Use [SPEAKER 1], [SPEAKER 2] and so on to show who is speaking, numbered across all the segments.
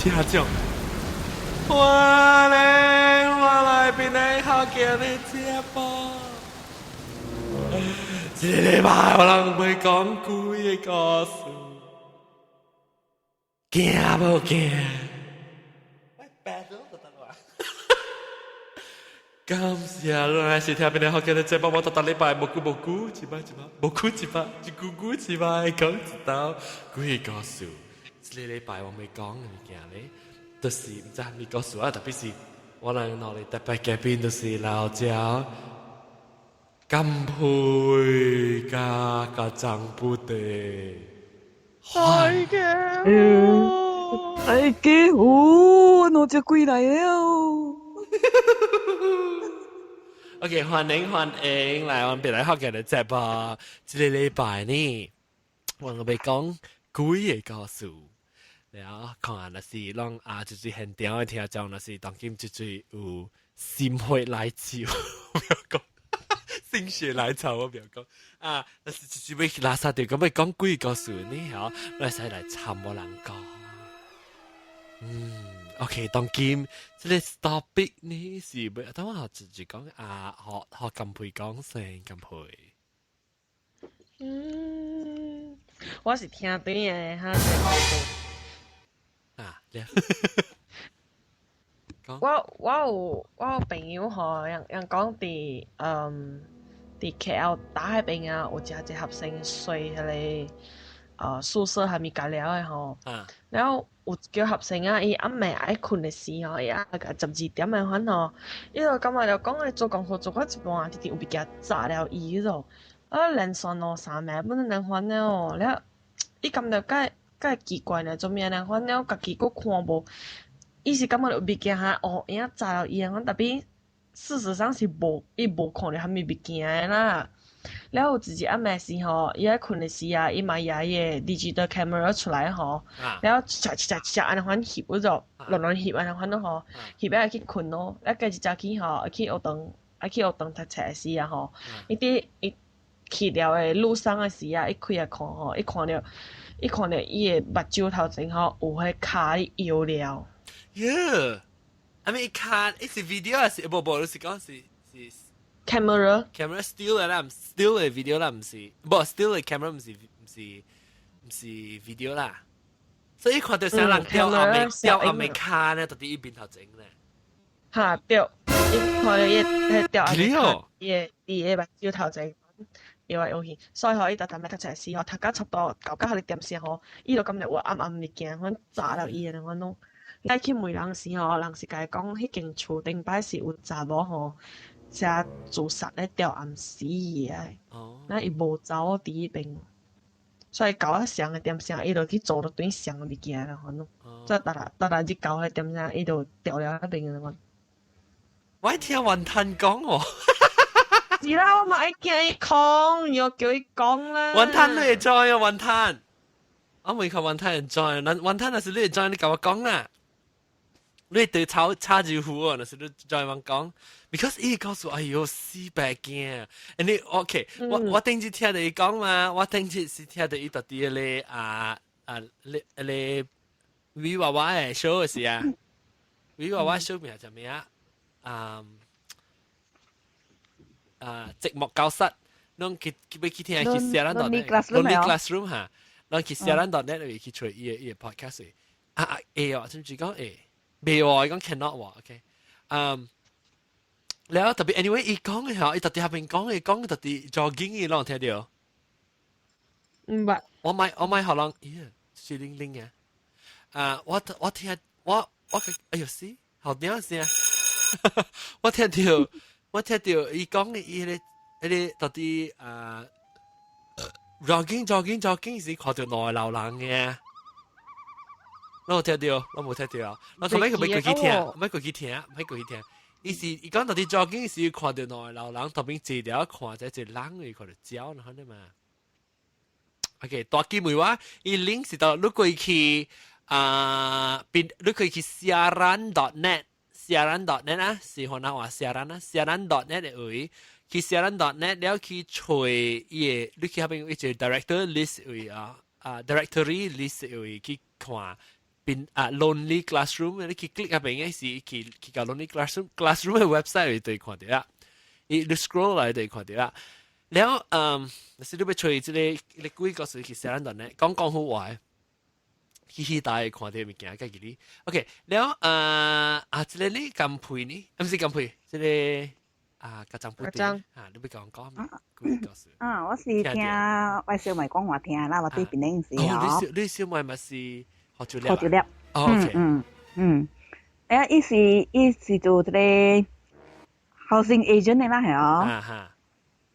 [SPEAKER 1] 聽眾，歡迎我來變你好見的節目。這個禮拜我人會講鬼的故事，驚無驚？喂，感謝你來收聽變你好見的節目，我逐逐禮拜無久無久，一擺一擺，無久一擺，一久久一擺講一道鬼故事。這個禮拜我會講的物件咧，就是毋知啥物故事啊，特別是我人兩個特別嘉賓，就是老趙甘佩加加張布的。
[SPEAKER 2] 係嘅，
[SPEAKER 3] 係嘅，哦，我隻鬼來了。
[SPEAKER 1] OK，歡迎歡迎來我們別來學嘅的節目。這個禮拜呢，我們欲講鬼的故事。然後看下若是攏啊，就是現場的聽眾，若是當今就是有心血來潮，不要講心血來潮，我不要講啊，若是就是欲垃圾著講欲講鬼故事呢，嗬，會使來參我人講。OK，當今這個 topic 呢是欲，等我直接講啊，學學甘佩講先，甘佩。
[SPEAKER 2] 我是聽對的哈。
[SPEAKER 1] 啊，你
[SPEAKER 2] 我有朋友吼，人人講佇 KL 大彼邊啊，有一個學生睡彼個宿舍還物咖了的吼。然後有一個學生啊，伊暗暝愛睏的時吼，伊啊個12點的款吼，伊就感覺著講咧做功課做到一半，直直有物件砸了伊彼啊，連續兩三暝本來款了哦，了伊感覺較較奇怪呢，做咩呢款了家己閣看無，伊是感覺有物件哈烏影砸了伊的款，但事實上是無，伊無看著啥物物件的啦。了有一日暗暝時吼，伊愛睏的時啊，伊嘛攑伊的 digital camera 出來吼，了切切切切按呢款翕嗰種，亂亂翕按呢款咯吼，翕了去睏咯，了過一早起吼，去學堂，愛去學堂讀冊的時啊吼，伊佇伊去了的路上的時啊，伊開來看吼，伊看著伊的目睭頭前吼有彼跤咧搖了。
[SPEAKER 1] Yeah，I mean 伊看，伊是 video 還是無無？你是講是是
[SPEAKER 2] camera
[SPEAKER 1] camera still 啦，still 的 video 啦，毋是，無 still 的 camera 毋是 video 啦。所以看著啥人掉後面掉後面跤咧，到佇伊面頭前咧。
[SPEAKER 2] 哈對，伊看著伊彼掉後面跤，伊的目睭頭前搖來搖去，所以吼伊逐逐暝讀冊時吼，讀到差不多九九彼點時吼，伊就感覺有暗暗物件款砸了伊的款咯。愛去問人時吼，人是共伊講，彼間厝頂擺是有查某吼，才自殺咧吊暗死的。那伊無走佇彼邊，所以到啊上個點聲，伊就去做了對上個物件啦，款咯。再逐日逐日日到彼點聲，伊就掉了彼邊的款。
[SPEAKER 1] 我聽雲吞講哦。
[SPEAKER 2] 是啦，我嘛愛驚伊講，又叫伊講啦。
[SPEAKER 1] 雲吞你會 join 啊？雲吞，我未看雲吞會 join，那雲吞若是你會 join，你共我講啦。你對炒叉住糊啊，若是你 join 我講，because 伊告訴，哎喲死白驚。你 OK，我頂次聽著伊講嘛，我頂次是聽著伊到底咧啊啊咧咧女娃娃的 show 的時啊，女娃娃 show 名叫咩啊？啊啊！寂寞教室，攏去欲去聽去寫咱 dot net，Lonely Classroom 哈，攏去寫咱 dot net 裏去揣伊的 podcast 啊啊會哦，甚至講會，袂喎，伊講 cannot 喎，OK，了特別 anyway 伊講的吼，伊特別下邊講伊講特別 jogging 伊攏聽著。
[SPEAKER 2] 毋捌。
[SPEAKER 1] 我買予人，咦，水靈靈啊！啊，我聽我哎喲死，好點聲，我聽著伊講的伊彼個到底啊，jogging jogging jogging 時看著兩个老人嘅，我有聽著，我無聽著，我後尾佢欲過去聽，欲過去聽，欲過去聽。伊是伊講到底 jogging 時看著兩個老人，特別坐著看這一個人，伊看著鳥，然後呢嘛。OK，大機會話，伊 link 是到你過去啊，變你可以去 siaran.net。siaran.net 啊，是河南話 siaran 啊，siaran.net 的位，去 siaran.net 了去揣伊個，你去彼邊有一個 director list 位啊，啊 directory list 位去看，邊啊 Lonely Classroom，你去 click 入邊嘅是去到 Lonely Classroom 嘅 website 會對看到啦，伊你 scroll 來對看到啦。了是你欲揣這個你鬼故事去寫咱段咧，講講好話。嘻嘻大家看到物件，計記你。OK，了這個你甘配呢？毋是甘配，這個啊，家長不對啊，你欲講講鬼故事？
[SPEAKER 3] 啊，我是聽我小妹講話聽啦，我對邊陣時
[SPEAKER 1] 哦，你小妹咪是學做
[SPEAKER 3] 學做粒。
[SPEAKER 1] 哦，OK，
[SPEAKER 3] 嗯，伊是做這個 housing agent 的啦，係哦。
[SPEAKER 1] 啊哈。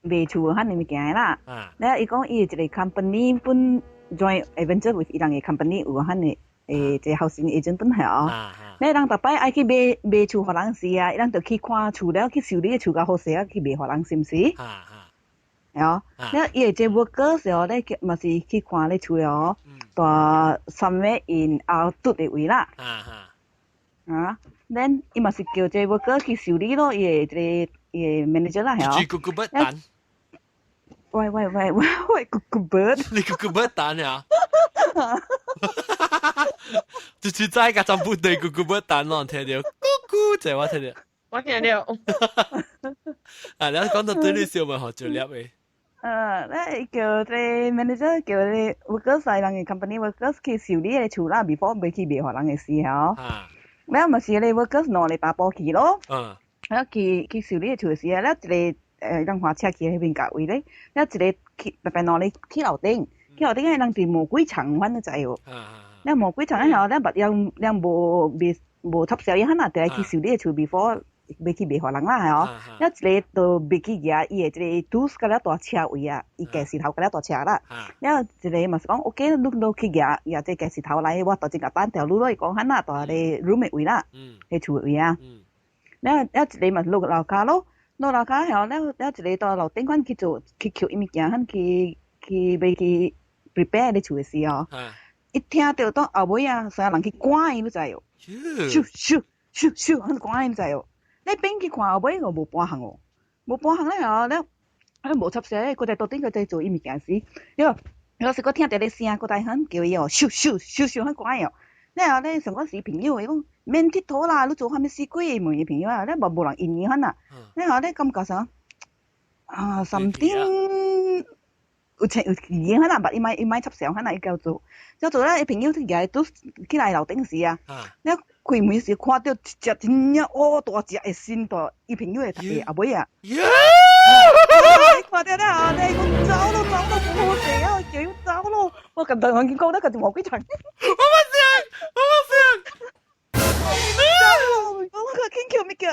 [SPEAKER 3] 賣厝遐爾物件的啦。了伊講伊有一個 company 本 joint venture with 伊人的 company 有遐爾這 housing agent 本係哦。你人逐擺愛去買賣厝予人時啊，伊人就去看厝了，去修理厝較好勢啊，去賣予人是毋是？係哦。了伊的這 worker 時候咧，嘛是去看咧厝了，蹛 somewhere in 後嘟的位啦。啊，then 伊嘛是叫這 worker 去修理咯，伊的這個伊的 manager 啦，係哦。
[SPEAKER 1] 住咕咕不蛋。
[SPEAKER 3] 喂喂喂喂喂，咕咕bird。
[SPEAKER 1] 你咕咕不蛋呀？就是在個張部隊咕咕不蛋咯，聽到咕咕，這我聽到。
[SPEAKER 2] 我聽到。
[SPEAKER 1] 啊，你講到對你小妹學做粒嘅。
[SPEAKER 3] 咧叫這 manager 叫你 workers 人嘅 company workers 去修理個厝啦，before 欲去賣予人嘅時候。了嘛是咧 workers 兩个查埔去咯。了去修理個厝時啊，了一個人駛車去彼邊價位咧，了一個去白白兩个去樓頂，去樓頂個人佇魔鬼層，反正知無？了魔鬼層以後，了捌人人無未無插銷伊漢啊，就愛去修理個厝 before 欲去賣予人啦，係哦。了一個就袂去舉伊的這個 tools 甲了大車位啊，伊架石頭甲了大車啦。了一個嘛是講 OK，你你去舉舉這架石頭來，我就真共等條路咯。伊講漢啊，蹛個 room 的位啦，彼厝的位啊。了了一個嘛是落樓跤咯，落樓跤後了了一個蹛樓頂款去做去抾伊物件，款去去欲去 prepare 咧厝的時候，一聽著到後尾啊，啥人去趕伊，你知無？咻咻咻咻，按趕伊你知無？你變去看後尾，我無半項哦，無半項咧後了，啊無插聲，閣在桌頂閣在做伊物件時，了有時閣聽著咧聲，閣在喊叫伊哦，咻咻咻咻按趕伊哦。了後咧上嗰時朋友伊講免𨑨迌啦，你做啥物死鬼？問伊朋友啊，了無無人應伊款啊。了後咧感覺啥啊，something 有情有疑款啊，捌伊莫伊莫插聲款啊，伊叫做，叫做咧伊朋友去舉都起來樓頂時啊，了開門時看著一隻真正烏大隻的身蹛伊朋友的頭後尾啊。看著了後，咧伊講走咯走咯，無好勢啊，叫伊走咯。我共同人講咧，佢就無幾層。
[SPEAKER 1] 我冇想，我冇想。
[SPEAKER 3] 我個緊叫物件，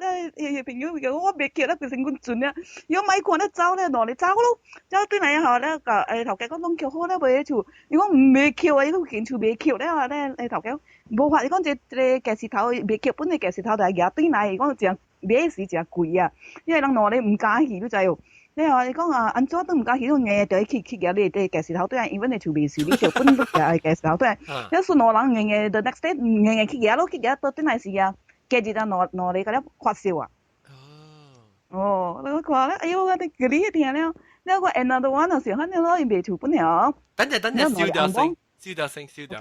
[SPEAKER 3] 咧伊朋友叫我袂叫咧，變成阮陣啊。伊講莫看咧走咧，落嚟走咯。走轉來後咧，共頭家講攏抾好咧，賣厝。伊講毋袂抾啊，伊講間厝袂抾了啊咧，頭家無法，伊講這這個架石頭袂抾，本來架石頭就愛舉轉來，伊講誠買時誠貴啊，因為人兩个毋敢去，你知無？你話伊講啊，按怎都毋敢去，你硬著去去舉你這架石頭轉來，因為阮的厝袂修理著，本都舉架石頭轉來。了順兩人硬硬，the next day 硬硬去舉咯，去舉倒轉來時啊，隔日啊兩兩个共了發燒啊。哦，你看咧，哎喲，我佇叫你聽了，了我 another one 就是反正攞伊賣厝本了。
[SPEAKER 1] 等陣等陣，燒掉聲，燒掉聲，燒掉。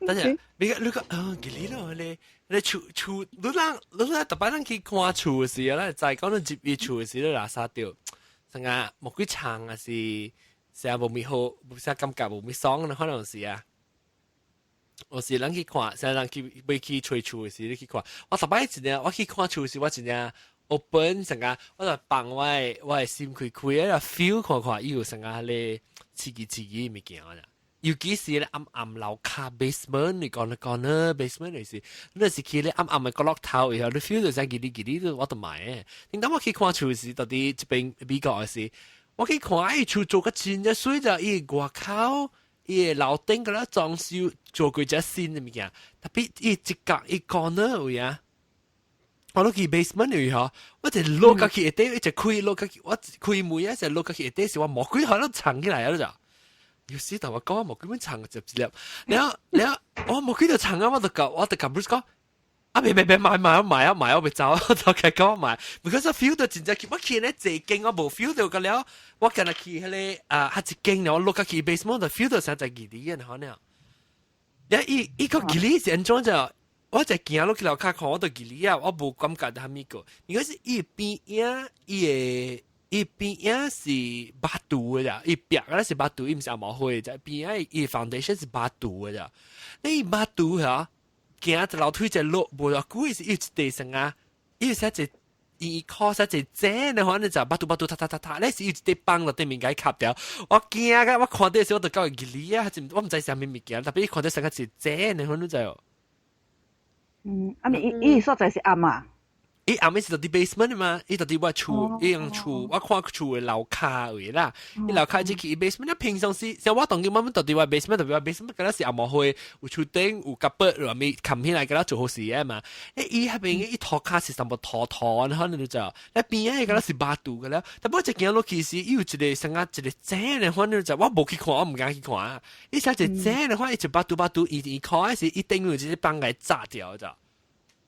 [SPEAKER 1] 等陣，你你講，哦，記你咯，你你厝厝，你人你人逐擺咱去看厝的時候咧，在講你入去厝的時，你垃圾掉，成個無幾長啊是，成無咪好，無啥感覺無咪爽，可能是啊。有時咱去看，成人去欲去揣厝的時，你去看，我逐擺真正我去看厝時，我真正 open 成個，我就放我的心開開啊，feel 看看，伊有成個咧刺激刺激物件啊。尤其是咧暗暗樓跤 basement，你講你講呢 basement 就是，你是去咧暗暗的角落頭，然後你 feel 到成嘰哩嘰哩，我都買嘅。你當我去看厝時，到底這邊美國的時，我去看伊厝做個真正媠，就伊外口伊的樓頂個咧裝修做過隻新的物件，特別伊一角一 corner 位啊。我落去 basement 裏嗬，我就落過去下底，一直開落過去，我開門啊，就落過去下底時，我魔鬼可能藏起來啊，就。有時同我講，魔鬼本藏就一粒，然後然後我魔鬼就藏啊，我就共 Bruce 講，啊別別別買買買啊買，我袂走，我就佢講買，because 我 feel 到真正我去咧這間我無 feel 到個了，我今日去彼個啊，較一間了，我落過去 basement 就 feel 到實在異啲嘅，可能。你伊伊個距離是按怎就？我就行落去樓跤看，我就距離啊，我無感覺蝦米個。應該是伊邊影，伊的伊邊影是 batu 的咋，伊壁嗰是 batu，伊毋是紅毛灰的，邊影伊 foundation 是 batu 的咋。你 batu 嚇，行一樓梯一落，無偌久是伊一地上啊，伊寫一伊靠寫一井的話，你就 batu batu 塌塌塌塌，你是伊一塊放落對面共伊吸掉。我驚甲，我看到時我就感覺距離啊，我毋知啥物物件，特別伊看到成個一井的，你知哦。
[SPEAKER 3] 嗯，啊咪伊伊所在是暗啊？
[SPEAKER 1] 伊暗暝是佇 basement 嘛，伊佇我厝，伊用厝，我看厝的樓跤位啦。伊樓跤入去伊 basement，平常時像我當今慢慢佇我 basement，特別我 basement 敢若是紅毛灰，有厝頂有夾筆，有物冚起來，敢若做好事的嘛。欸，伊彼邊伊塗跤是淡薄塗塗，可能就知。那邊仔敢若是 batu 的了，但我一行落去時，伊有一個像啊一個井的，反正就我無去看，我毋敢去看。伊寫一個井的，反正伊一 batu batu，伊伊看的是伊頂有一個放來炸掉，知。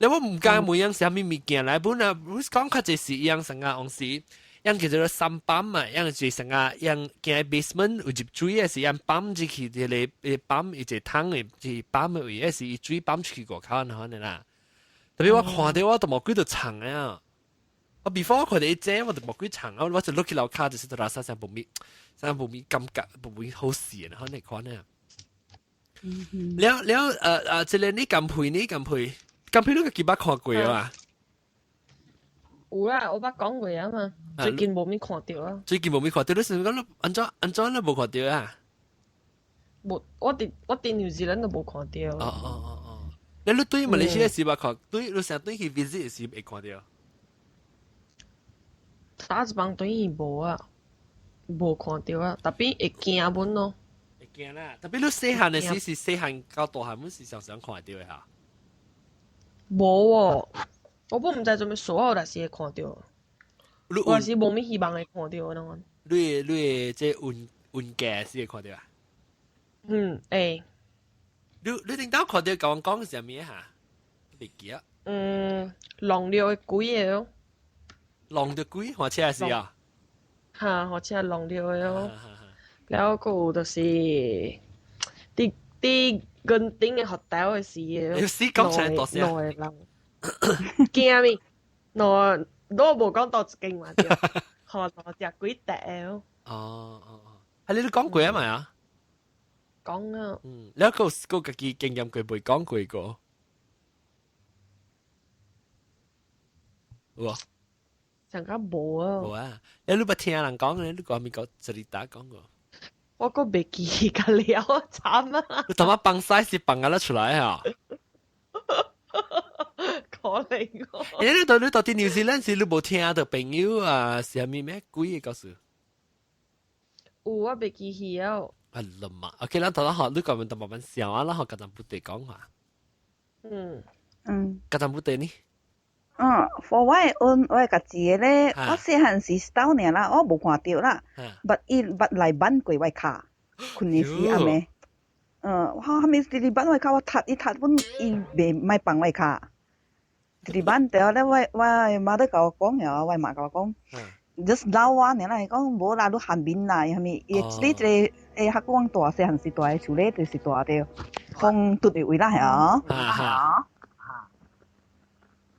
[SPEAKER 1] 你我毋敢問樣啥物物件來，本來我講較濟是樣啥啊，往時樣叫做三泵嘛，樣是啥啊，樣行 basement 有入水的是樣泵入去，這個泵伊一個桶的，是泵的位，是伊水泵出去外口安尼啦。特別我看到我都無幾度長啊！我 before 我看到伊這，我就無幾長啊！我就落去樓跤就是垃圾上無物，啥無物感覺，無物好勢，然後你看呢？了了，這個你甘配，你甘配。甘配你個幾捌看過啊？
[SPEAKER 2] 有啦，我捌講過啊嘛。最近無物看著啊。
[SPEAKER 1] 最近無物看著，你是講你按怎按怎你無看著啊？
[SPEAKER 2] 無，我佇紐西蘭都無看著。
[SPEAKER 1] 哦哦哦哦，你你對馬來西亞是捌看，對你成對去 visit 時會看著。
[SPEAKER 2] 打一幫對去無啊，無看著啊，特別會驚阮咯。
[SPEAKER 1] 會驚啦，特別你細漢的時是細漢到大漢，阮是常常看著的哈。
[SPEAKER 2] 無哦，我本毋知做咩所有，但是會看著。我是無物希望會看著那種。
[SPEAKER 1] 你這運運價是會看著啊？
[SPEAKER 2] 嗯，會。
[SPEAKER 1] 你頂當看著共阮講是啥物哈？袂記啊。
[SPEAKER 2] 嗯，弄著的鬼的哦。
[SPEAKER 1] 弄著鬼，火車是啊？
[SPEAKER 2] 哈，火車弄著的哦。了閣有就是佇雲頂的 hotel 的時的。
[SPEAKER 1] 你死講出來多聲。
[SPEAKER 2] 兩個人驚咪？兩我無講佗一間嘛對，吼兩隻鬼塊哦。
[SPEAKER 1] 哦哦哦，係你都講過啊嘛啊？
[SPEAKER 2] 講啊。
[SPEAKER 1] 嗯，你個個家己經驗過未講過個？有啊？
[SPEAKER 2] 上較無啊。
[SPEAKER 1] 無啊！你捌聽人講嘅，你講咪講這裡打講過？
[SPEAKER 2] 我閣袂記個了，慘啊！
[SPEAKER 1] 你他媽放屎是放啊出來啊！
[SPEAKER 2] 可能哦。
[SPEAKER 1] 欸，你到底紐西蘭時你無聽到朋友啊？是啥物咩鬼嘅故事？
[SPEAKER 2] 有我袂記去啊。
[SPEAKER 1] 啊啦嘛，OK，咱頭先學你講咪慢慢笑啊，咱學甲咱不得講話。
[SPEAKER 2] 嗯
[SPEAKER 3] 嗯。
[SPEAKER 1] 甲咱不得呢？
[SPEAKER 3] 嗯，for 我的我的家己的咧，我細漢時到爾啦，我無看著啦，捌伊捌來挽過我跤，睏的時暗暝，嗯，我後面直直挽我跤，我踢伊踢阮伊袂莫放我跤，直直挽著咧，我媽都共我講了，我媽共我講，just 鬧我爾啦，伊講無啦，你韓面啦，啥物，伊你這個欸，學講大細漢時大的厝咧，就是大著風拄的位啦，係啊。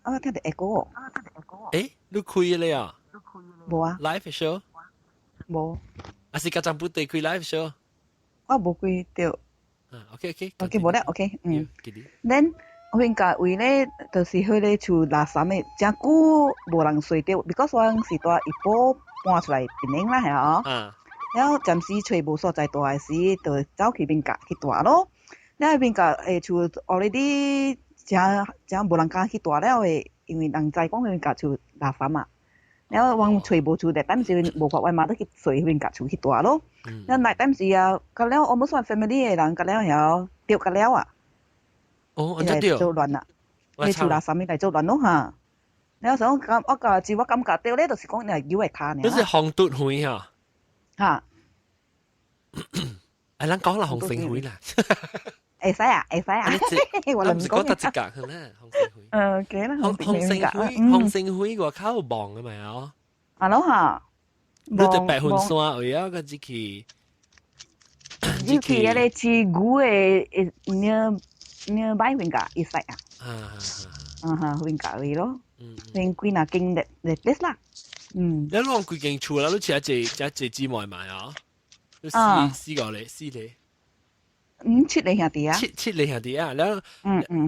[SPEAKER 3] 啊，聽著 echo。
[SPEAKER 1] 欸，你開咧啊？
[SPEAKER 3] 無啊。
[SPEAKER 1] Live show？
[SPEAKER 3] 無。
[SPEAKER 1] 啊是家陣不對開 live show？
[SPEAKER 3] 我無開著。
[SPEAKER 1] 啊，OK OK。
[SPEAKER 3] OK，無咧，OK，嗯。Then 阮家位咧，就是彼個厝垃圾的，誠久無人睡著，because 我是蹛怡保搬出來檳城啦，係啊。了後暫時揣無所在蹛的時，就走去邊角去蹛咯。了邊角的厝 already 誠誠無人敢去蹛了的，因為人知講彼間厝垃圾嘛。了後阮揣無厝，但時無法，我媽都去揣彼間厝去蹛咯。了內當時啊，到了我們算 family 的人，到了曉著到了啊。
[SPEAKER 1] 哦，按怎著？
[SPEAKER 3] 做亂啦，彼厝垃圾來做亂咯哈。了所以我我感自我感覺著咧，就是講你係牛的跤爾。
[SPEAKER 1] 你是紅嘟園哈？
[SPEAKER 3] 哈。
[SPEAKER 1] 哎，咱講啦，紅星園啦。
[SPEAKER 3] 會使啊，會使啊。我
[SPEAKER 1] 唔是講得一格啦，紅星園。
[SPEAKER 3] 嗯，記啦，
[SPEAKER 1] 紅紅星園，紅星園外口有望的嘛哦。
[SPEAKER 3] 啊咯哈。
[SPEAKER 1] 你佇白雲山位啊，個入去。
[SPEAKER 3] 入去迄個飼牛的 near nearby 邊個一 side 啊。啊哈，邊個位咯。邊幾若間的的 place 啦。嗯。
[SPEAKER 1] 你攏規間厝啦，你飼一隻一隻姊妹嘛啊？你四四個咧，四個。
[SPEAKER 3] 嗯，七個兄弟啊。
[SPEAKER 1] 七個兄弟啊，了，了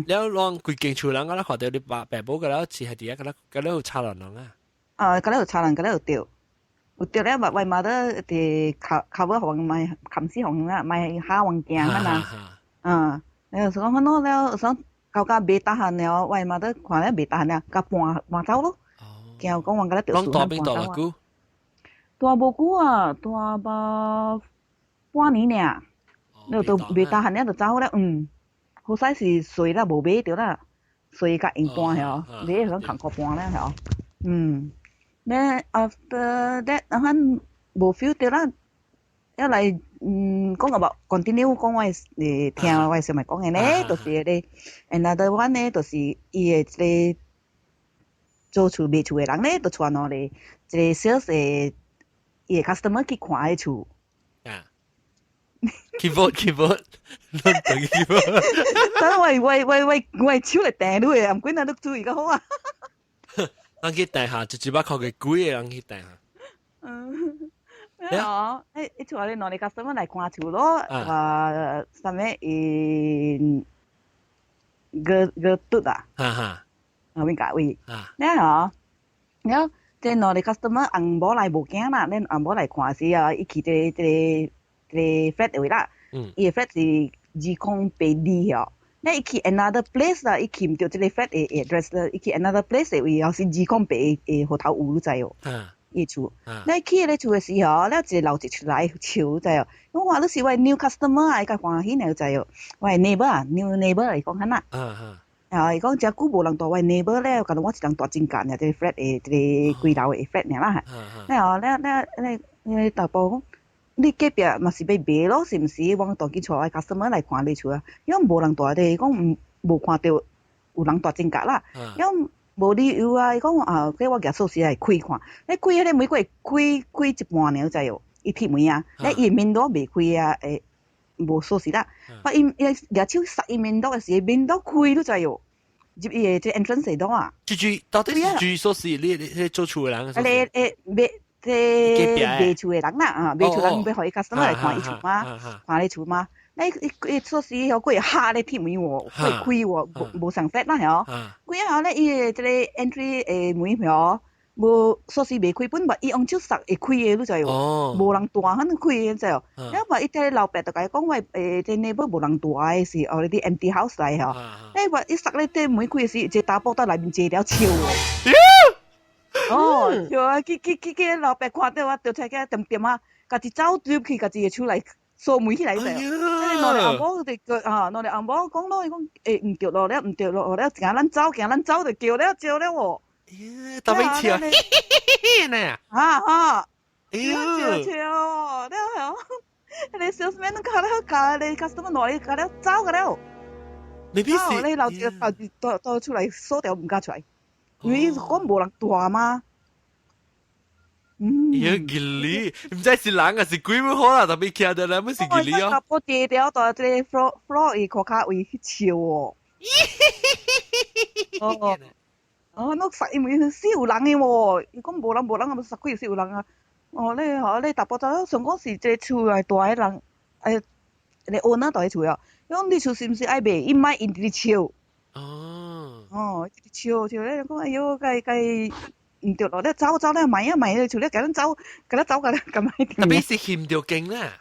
[SPEAKER 1] 攏規間厝人，我咧看著你爸爸母個了飼兄弟啊，個了個了有差人人啊。
[SPEAKER 3] 啊，個了有差人，個了有著，有著了，我媽都佇靠靠尾予賣冚死予啦，賣下環境啊。嗯，了是講可能了想搞甲袂得閒了，我媽都看了袂得閒了，共搬搬走咯。驚講阮個咧著
[SPEAKER 1] 攏蹛邊蹛偌久？
[SPEAKER 3] 蹛無久啊，蹛吧半年爾。了都袂得閒了就走了，嗯。好彩是稅啦，無買著啦，稅較用搬曉，買會講艱苦搬了曉。嗯。咧 after that，啊無 feel 著啦，一來嗯講個無 continue 講我聽我小妹講的咧，就是彼個 another one 咧，就是伊的這個做厝賣厝的人咧，就帶兩個一個 sales 的伊的 customer 去看彼厝。
[SPEAKER 1] 啊。去 vote 去 vote，攏等去 vote。
[SPEAKER 3] 等我我我我我手來掟你的，毋管哪你注意較好啊。
[SPEAKER 1] 人去掟下，一一百箍個幾個人去掟下。
[SPEAKER 3] 嗯。哦，迄伊厝內兩個 customer 來看厝咯，啊，啥物伊個個嘟啊，啊邊個位？了吼，了這兩個 customer 翁某來無驚啦，恁翁某來看時啊，伊去這個這個這個 flat 位啦，伊個 flat 是208二哦。你伊去 another place 啦，伊去毋著這個 flat 的 address 啦，伊去 another place 的位，後是208的號頭有你知哦。伊厝，你去彼個厝的時候，了一個老一出來笑，知哦。我話你是我 new customer 啊，伊較歡喜呢，知哦。我 neighbor 啊，new neighbor 伊講按那。啊，伊講遮久無人蹛我 neighbor 咧，共我一人蹛真近爾，這個 flat 的這個幾樓的 flat 爾啦。了了了了，那查埔講，你隔壁嘛是欲賣咯，是毋是？我當緊帶我 customer 來看你厝啊，因為無人蹛咧，伊講毋無看著有人蹛真近啦。因為無理由啊！伊講啊，叫我舉鎖匙來開看，你開彼個門會開開一半爾，知無？伊鐵門啊，咧伊門鎖袂開啊，會無鎖匙啦。啊，伊伊舉手塞伊門鎖的時，門鎖開，你知無？入伊的這 entrance 度啊。
[SPEAKER 1] 這句到底是句鎖匙？你你做厝的人？
[SPEAKER 3] 啊，你誒賣這賣厝的人啦，啊，賣厝人欲予伊 customer 來看伊厝嘛，看你厝嘛。你伊伊鎖匙予過敲咧鐵門喎，會開喎，無無上 flat 啦曉。開後咧，伊的這個 entry 的門曉，無鎖匙袂開本，嘛伊用手塞會開的，你知無？無人蹛，反正開的，知無？了嘛，伊這個老爸就共伊講，我這 neighbor 無人蹛的是哦，你啲 empty house 來吼。你話伊塞咧這門開時，一個查埔佇內面坐了笑喎。哦，笑啊！去去去去，老爸看著我，就出去恬恬啊，家己走入去，家己會手來鎖門起來者。兩個翁某就叫啊，兩個翁某講咯，伊講欸毋對咯，了毋對咯，了驚咱走，驚咱走就叫了招了喎。
[SPEAKER 1] 咦，特別笑，呢？
[SPEAKER 3] 啊啊！
[SPEAKER 1] 哎喲，
[SPEAKER 3] 笑笑，了後，彼個 salesman 較了教彼個 customer 落來，較了走個了。
[SPEAKER 1] 未必是。
[SPEAKER 3] 你老一個倒倒出來鎖掉毋敢出來，因為講無人蹛嘛。
[SPEAKER 1] 嗯。咦，吉利，毋知是人還是鬼物好啦，特別徛著來，毋是吉利哦。
[SPEAKER 3] 我坐掉佇這個 floor floor 伊塗跤位去笑哦。哦。哦，儂實因為死有人的喎，伊講無人無人，啊，實鬼死有人啊！哦，你吼你查埔走，想講是這個厝內蹛的人，哎，個 owner 蹛佇厝哦。伊講你厝是毋是愛賣？伊莫𪜶佇咧笑。
[SPEAKER 1] 哦。
[SPEAKER 3] 哦，佇咧笑笑咧，講哎喲，該該毋對咯，你走走咧，賣啊賣咧，厝咧，共咱走，共咱走個咧，咁樣。
[SPEAKER 1] 特別是去毋著間啦。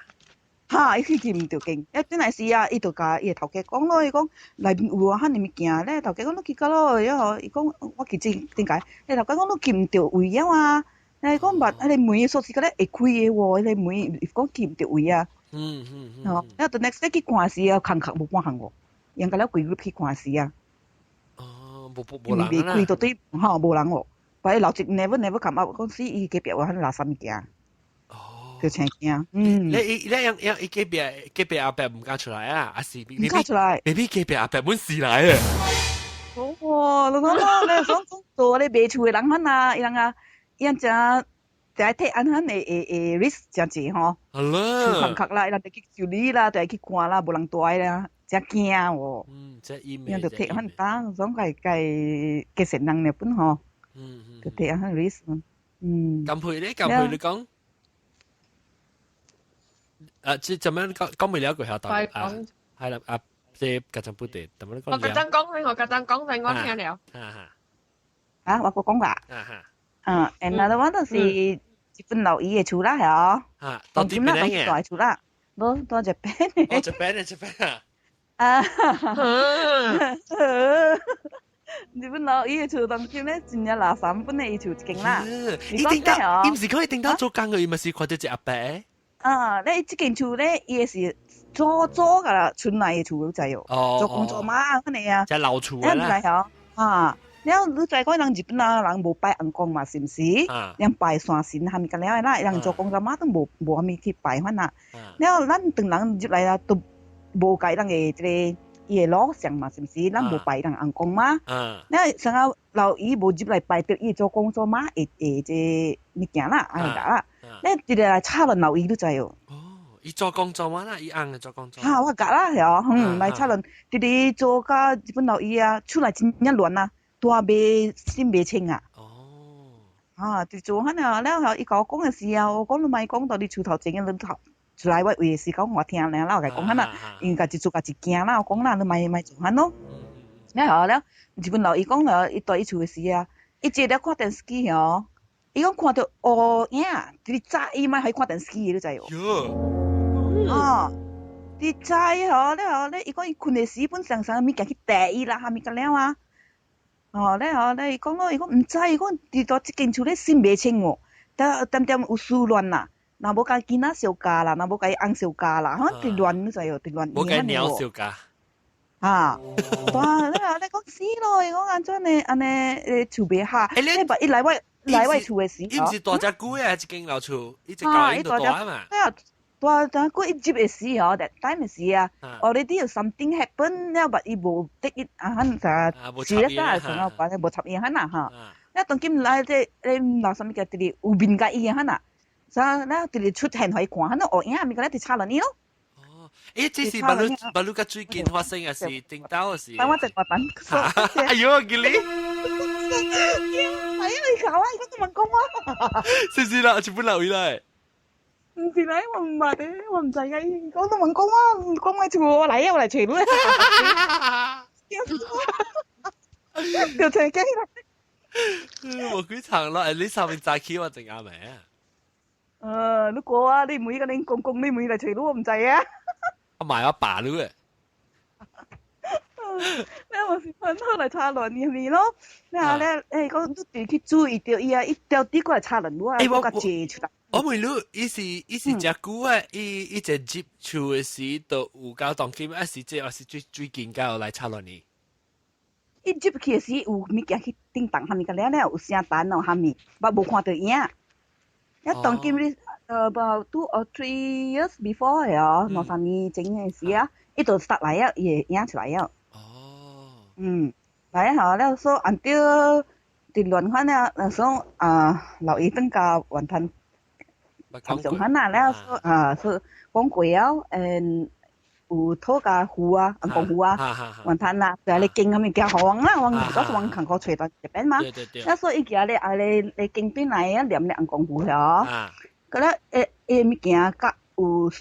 [SPEAKER 3] 哈，伊去去毋著間，一陣來時啊，伊就共伊的頭家講咯，伊講內面有啊，啥物物件咧？頭家講你去到咯，伊吼，伊講我去點點解？伊頭家講你去毋著位了啊？伊講捌彼個門鎖匙個咧會開的喎，彼個門伊講去毋著位啊。吼，了 the next day 去看時啊，空殼無半項喎，應該了規日去看時啊。
[SPEAKER 1] 哦，無無無人
[SPEAKER 3] 未開到底，吼無人喎。但伊老一 never never come up，講死伊隔壁有遐垃圾物件。就請驚，嗯。
[SPEAKER 1] 你你樣樣伊隔壁隔壁阿伯毋敢出來啊？還是
[SPEAKER 3] 毋敢出來？
[SPEAKER 1] 未必隔壁阿伯本死來啊！
[SPEAKER 3] 哦，你講你想講做咧賣厝的人款啊，伊人啊，伊人誠就係 take 按款會會會 risk 真濟吼。
[SPEAKER 1] 係啦。
[SPEAKER 3] 厝確啦，伊人就去修理啦，就係去看啦，無人蹛啦，真驚喎。
[SPEAKER 1] 嗯，這伊
[SPEAKER 3] 人就 take 很擔，總係計計成人了本吼。就 take 按款 risk。嗯。
[SPEAKER 1] 咁配咧？咁配你講？啊，這怎樣講講未了句下答啊？係啦，啊，這家陣不對，怎麼講？
[SPEAKER 2] 我家陣講先，我家陣講先，我聽了。
[SPEAKER 3] 啊，我個講啦。啊，another one 就是日本老姨的厝啦，係哦。
[SPEAKER 1] 啊，到底邊嘅？
[SPEAKER 3] 大厝啦，無到這邊
[SPEAKER 1] 哦，這邊嘅，這邊啊。
[SPEAKER 3] 啊。日本老姨的厝當今咧，真正垃圾本的伊厝一間啦。
[SPEAKER 1] 伊頂到，伊毋是講伊頂到做工嘅，伊咪是看到一阿伯。
[SPEAKER 3] 啊，你這間厝咧，伊是做做噶啦，村內的厝你知哦。做工作嘛，可能啊。
[SPEAKER 1] 即老厝啦。
[SPEAKER 3] 啊。了，你知講人日本啊，人無拜尪公嘛，是毋是？人拜山神蝦米個了啦，人做工作嘛都無無蝦米去拜款啦。了，咱唐人入來啊，都無改人的這個伊的老相嘛，是毋是？咱無拜人尪公嘛。了，上下老姨無入來拜著伊做工作嘛，會會這物件啦，按呢啦。了，一個來插亂老姨，你知哦？
[SPEAKER 1] 哦，伊做工作嘛啦，伊尪的做工作。
[SPEAKER 3] 哈，我覺啦，係哦，嗯，來插亂，直直做甲日本老姨啊，出來真正亂啊！大袂心袂清啊！
[SPEAKER 1] 哦，
[SPEAKER 3] 啊，就做彼啊，了後伊共我講的時候，我講你莫講到你厝頭前，你頭出來我話時講我聽爾，我共伊講彼啊，因家己做家己驚啦，我講啦，你莫莫做彼咯。了後了，日本老伊講了，伊蹛伊厝的時啊，伊坐咧看電視機哦，伊講看著烏影，直直早伊莫予伊看電視機，你知無？哦，直早伊吼，了後咧，伊講伊睏的時本常常物件去趯伊啦，蝦米個了啊。哦，咧吼，咧伊講咯，伊講毋知，伊講佇蹛這間厝咧心袂清哦，得點點有事亂啦，若無共囡仔相加啦，若無共伊翁相加啦，吼，佇亂你知哦，佇亂。
[SPEAKER 1] 無共鳥相加。
[SPEAKER 3] 哈，哇！你啊，你講死咯，伊講按怎呢？按呢厝袂合，你把伊來我來我厝的時，
[SPEAKER 1] 伊毋是蹛遮久啊，這間老厝，伊一舊伊就蹛嘛。
[SPEAKER 3] 對啊。蹛遮久伊入的時吼，that time 的時啊，already 有 something happen 了，but 伊無得伊啊，很啥，是啊，啥上後反正無插伊很啦哈。那當今來這你鬧啥物個，直直有面共伊很啦，啥那直直出現予伊看，很烏影物個咧直插落你咯。
[SPEAKER 1] 哦，欸，這是巴魯巴魯甲最近發生的是頂到是？
[SPEAKER 3] 等我一下等。
[SPEAKER 1] 哎呦，記你。
[SPEAKER 3] 哎呀，你搞啊！伊講問講我。
[SPEAKER 1] 是是啦，全部留起來。
[SPEAKER 3] 毋是來，我毋捌的，我毋知影伊講都問講我，講我厝我來啊，我來揣你。就聽見啦。
[SPEAKER 1] 無幾層咯，你上面早起我真啱未啊？
[SPEAKER 3] 你過啊！你每個恁公公，你每來揣你，我毋知啊。
[SPEAKER 1] 我買我爸你嘅。
[SPEAKER 3] 你我是分好來插亂入面咯，你後咧，欸講你直去注意著伊啊，伊掉底過來插亂我啊，我共借出來。
[SPEAKER 1] 我問你，伊是伊是遮久啊？伊伊一入厝的時就有夠當今，還是這還是最最近才有來插亂呢？
[SPEAKER 3] 伊入去的時有物件去叮當，蝦米個了了有聲彈哦，蝦米，捌無看著影。一當今你about 2 or 3 years before 的哦，兩三年前的時啊，伊就 start 來啊，伊會影出來啊。
[SPEAKER 1] 哦。
[SPEAKER 3] 嗯，來吼了，所以按照佇亂款了，那說啊，老伊轉甲雲吞。參上款啦，了說啊，說講過了，嗯，有討共符啊，尪公符啊，雲吞啦，就係你經咁物件，予阮啦，阮嗰時阮牽苦揣到這邊嘛，了所以伊行咧啊咧咧經轉來啊，念咧尪公符嗬，個咧會會物件較有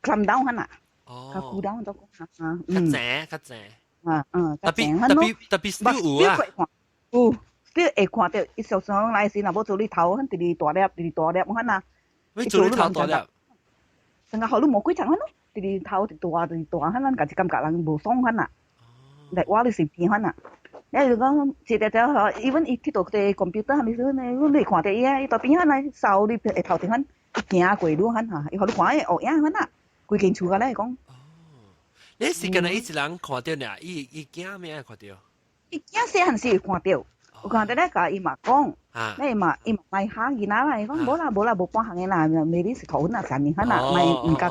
[SPEAKER 3] calm down 款啦，較 cool down 做講啊，
[SPEAKER 1] 較靜較靜，
[SPEAKER 3] 啊嗯，
[SPEAKER 1] 特別特別特別 still 有啊，
[SPEAKER 3] 有，still 會看著，伊常常來時若無做你頭，很直直大粒，直直大粒款啊。
[SPEAKER 1] 咩做你頭大粒？
[SPEAKER 3] 成個予你無幾層款咯，直直頭直大直大，款咱家己感覺人無爽款啦。來我你隨便款啦。你就講一個條吼，even 伊去到個 computer 啥物事呢，你會看著伊啊，伊蹛邊仔來掃你會頭前款，伊行過你款哈，伊予你看伊烏影款啦，規間厝個咧講。
[SPEAKER 1] 哦，你是敢若伊一人看著爾，伊伊囝咩看著？
[SPEAKER 3] 伊囝細漢時會看著，有看著咧，共伊嘛講，你嘛伊嘛莫嚇囡仔啦，伊講無啦無啦無半項的啦，maybe 是頭昏啊啥物款啦，莫毋敢。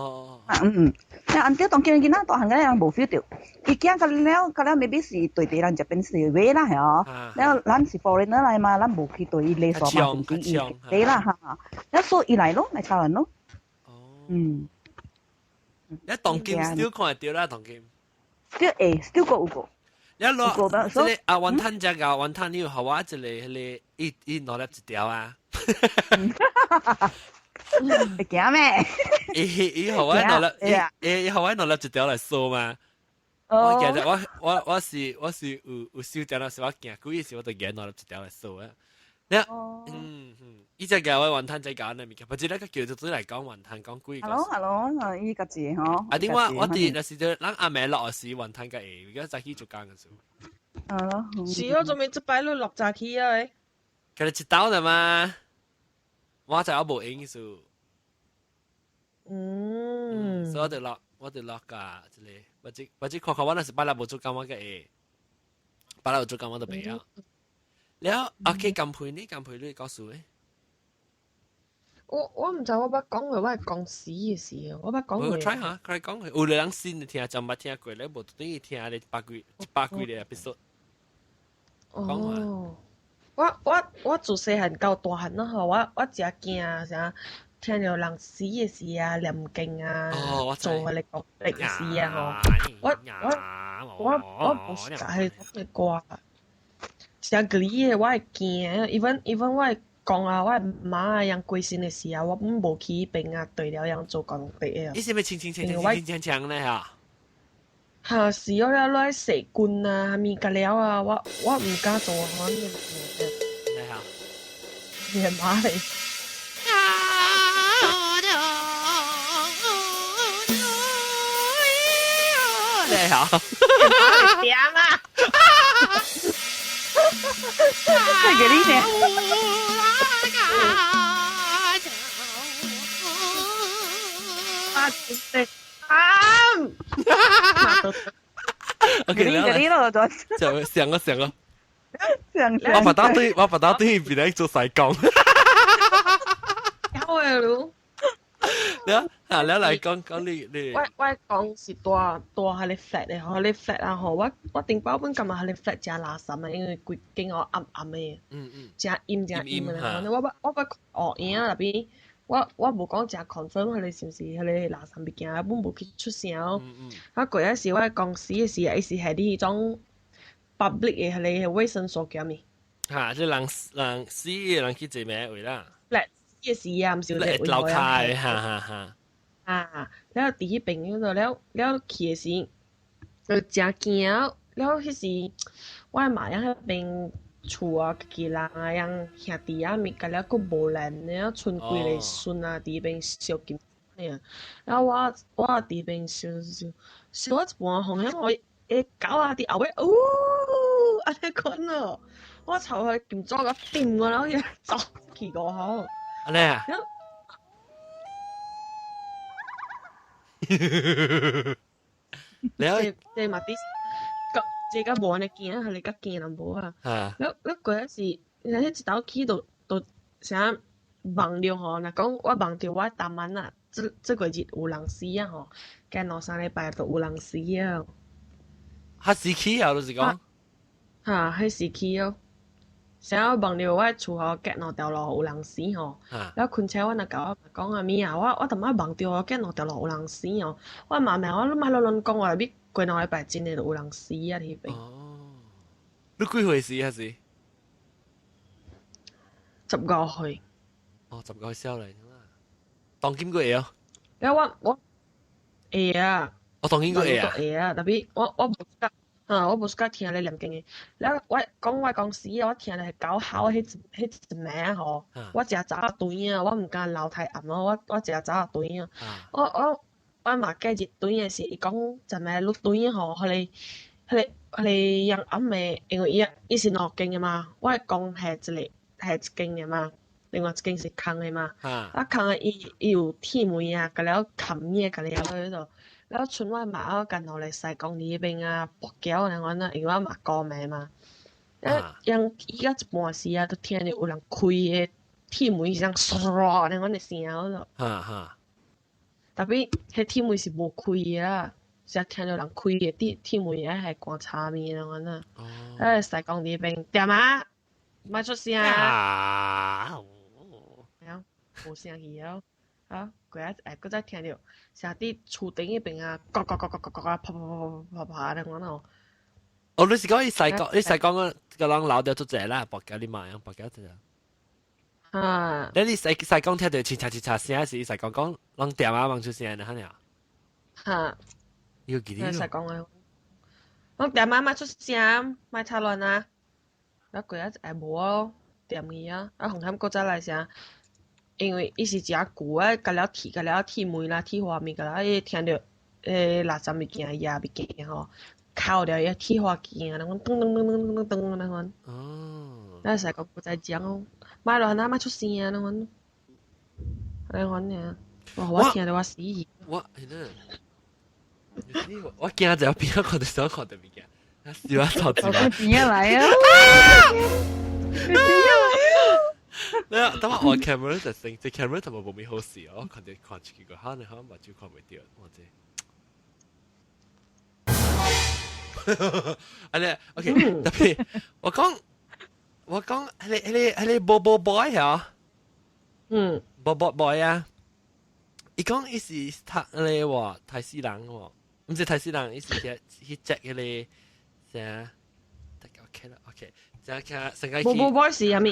[SPEAKER 3] 嗯嗯，那 until 當見囡仔大漢個人無 feel 到，伊驚個了個了，maybe 是對地人這邊是話啦，係哦。了咱是 foreigner 來嘛，咱無去對伊禮數嘛，是毋是？伊對啦哈，了所以伊來咯，來台灣咯。
[SPEAKER 1] 哦。
[SPEAKER 3] 嗯。
[SPEAKER 1] 你當今 still 看會到啦，當今。
[SPEAKER 3] still 會，still 個有個。
[SPEAKER 1] 你攞這個啊，雲吞只個雲吞，你有予我一個彼個伊伊兩粒一條啊。
[SPEAKER 3] 會驚咩？
[SPEAKER 1] 伊伊予我兩粒，伊伊予我兩粒一條來掃嘛。我記得我我我是我是有有收條，是我行鬼時我就揀兩粒一條來掃啊。你嗯嗯，伊只叫我雲吞仔搞那物件，不知那個叫做做來講雲吞講鬼。
[SPEAKER 3] Hello，hello，伊家己吼。
[SPEAKER 1] 啊，點我我佇若是咱阿妹落時雲吞個會，而家早起做工嘅時。
[SPEAKER 3] 係咯。
[SPEAKER 2] 是哦，做咩這擺你落早起啊？誒。
[SPEAKER 1] 佢哋一刀的嘛，我就我無閒數。嗯。所以我就落，我就落噶，這個，或者或者看看我若是擺來無做工，我個會，擺來有做工我就袂曉。了，OK，金佩呢？金佩你告訴誒？
[SPEAKER 2] 我我毋知我捌講過我係公司嘅事，我捌講過。
[SPEAKER 1] 我 try 下，佢講佢有人新聽，就捌聽過咧，無等於聽咧百幾一百幾個 episode。
[SPEAKER 2] 哦，我我我自細漢到大漢咯吼，我我誠驚啥，聽著人死嘅事啊、念經啊、做彼個功力嘅事啊吼，我我我我無是係種嘅歌。誠個嘅，我會驚，even even 我會講啊，我媽啊，人過身嘅時啊，我毋無去彼邊啊，對了人做功德的。
[SPEAKER 1] 你是咪清清清清清清清咧嚇？
[SPEAKER 2] 嚇是哦，了落去洗棍啊，啥物甲了啊，我我毋敢做啊，你
[SPEAKER 1] 嚇？
[SPEAKER 2] 你係媽嚟？
[SPEAKER 1] 你嚇？
[SPEAKER 2] 點啊？
[SPEAKER 3] 真係給你呢。
[SPEAKER 2] 啊！對，啊
[SPEAKER 1] ！OK，
[SPEAKER 3] 給你咯，就
[SPEAKER 1] 就上個上個，
[SPEAKER 3] 上
[SPEAKER 1] 我把打對，我把打對變來做西工。
[SPEAKER 2] 有誒咯。
[SPEAKER 1] 你啊，你來講講你你。
[SPEAKER 2] 我我講是大大彼個 flat 的吼，彼個 flat 啊吼，我我頂擺本感覺彼個 flat 誠垃圾的，因為規間哦暗暗的，誠陰誠陰的。我捌我捌學影內邊，我我無講誠 confirm 彼個是毋是彼個垃圾物件，阮無去出聲。啊，過一時我公司的時，伊是佇彼種 public 的彼個衛生所叫物。
[SPEAKER 1] 嚇！即人人死的人去坐咩位啦
[SPEAKER 2] ？flat 死的時啊，毋是有
[SPEAKER 1] 個樓跤，哈哈哈。
[SPEAKER 2] 啊，了佇彼邊嗰度，了了去的時，就誠驚。了彼時，我媽佇彼邊厝啊，家己人啊，樣兄弟啊，物甲了閣無人，了賰幾个孫啊，佇彼邊燒金爾。了我我佇彼邊燒燒燒一半，吼，遐我會狗啊佇後尾，嗚，按呢款咯。我頭去金紙甲掂我，然後伊走去個吼。
[SPEAKER 1] 按呢啊？了，
[SPEAKER 2] 這嘛啲，個這個無按呢驚，係你較驚淡薄啊。了了過一時，你一道去就就啥夢著吼，若講我夢著我逐晚啊，這這個日有人死啊吼，過兩三禮拜就有人死啊。
[SPEAKER 1] 彼時去啊，就是講。
[SPEAKER 2] 哈，彼時去哦。啥我夢著我厝吼隔兩條路有人死吼，了困醒我若共我講啊物啊，我我逐擺夢著我隔兩條路有人死哦，我媽媽我攏莫亂亂講話，你過兩禮拜真的就有人死啊彼邊。
[SPEAKER 1] 哦，你幾歲時彼時？
[SPEAKER 2] 15歲。
[SPEAKER 1] 哦，15歲少年啦，當今閣會哦。
[SPEAKER 2] 了我我會啊。
[SPEAKER 1] 我當今閣會啊。
[SPEAKER 2] 會啊，特別我我無喜啊，我無喜歡聽咧念經的。了我講我公司我聽咧狗吼彼一彼一暝吼，我誠早轉啊，我毋敢留太暗咯，我我誠早轉啊。我我我嘛過日轉的時，伊講一暝你轉吼，彼個彼個彼個人暗的，因為伊伊是兩間的嘛，我講係一個係一間的嘛，另外一間是空的嘛。啊空的伊伊有鐵門啊，共了冚物，共了彼度。了賰我媽我共兩个西公佇彼邊啊，跋筊按呢款啊，因為我媽高暝嘛。啊，人伊到一半時啊，就聽著有人開的鐵門聲唰按呢款的聲咯。
[SPEAKER 1] 哈哈。
[SPEAKER 2] 特別彼鐵門是無開的啦，成聽到人開的鐵鐵門愛係關插面咁樣啊。誒，西貢呢邊掂啊，莫出聲啊！無聲去了，啊，過啊，哎，閣再聽著，成佇厝頂彼邊啊，咯咯咯咯咯咯，啪啪啪啪啪啪咁樣哦。
[SPEAKER 1] 哦，你是講伊西貢，你西貢個個人留掉足濟啦，博交你買啊，博交濟。
[SPEAKER 2] 啊！
[SPEAKER 1] 你西西貢聽著嘁嚓嘁嚓聲是西貢講，攏掂啊，望出聲啦，哈爾。
[SPEAKER 2] 哈。
[SPEAKER 1] 你記得？
[SPEAKER 2] 西貢的，攏掂啊，莫出聲，莫吵亂啊。啊，過啊，會無咯，掂去啊，啊，紅險閣再來聲。因為伊是誠舊啊，甲了鐵，甲了鐵門啦、鐵花物，甲了伊聽著，垃圾物件、野物件吼，敲著伊鐵花鏡啊，噔噔噔噔噔噔噔那款。
[SPEAKER 1] 哦。
[SPEAKER 2] 咱使講閣再講哦，莫亂啊，莫出聲啊，那款。那款爾，哇！我聽著我死去。
[SPEAKER 1] 我係呢，我驚就邊個看著想看著物件，笑啊頭
[SPEAKER 3] 我邊仔來啊！邊仔來啊！
[SPEAKER 1] 你等我按 camera 就成，這 camera 同埋無咩好事，我看著看出去個，可能可能目睭看袂著，我知。啊你 OK，特別我講我講，彼個 Bobo Boy 啊，Bobo Boy 啊，伊講伊是讀咧話刣死人喎，毋是刣死人，伊是去去 check 彼個啥，OK 啦，OK，這個成個
[SPEAKER 2] Bobo Boy 是啥物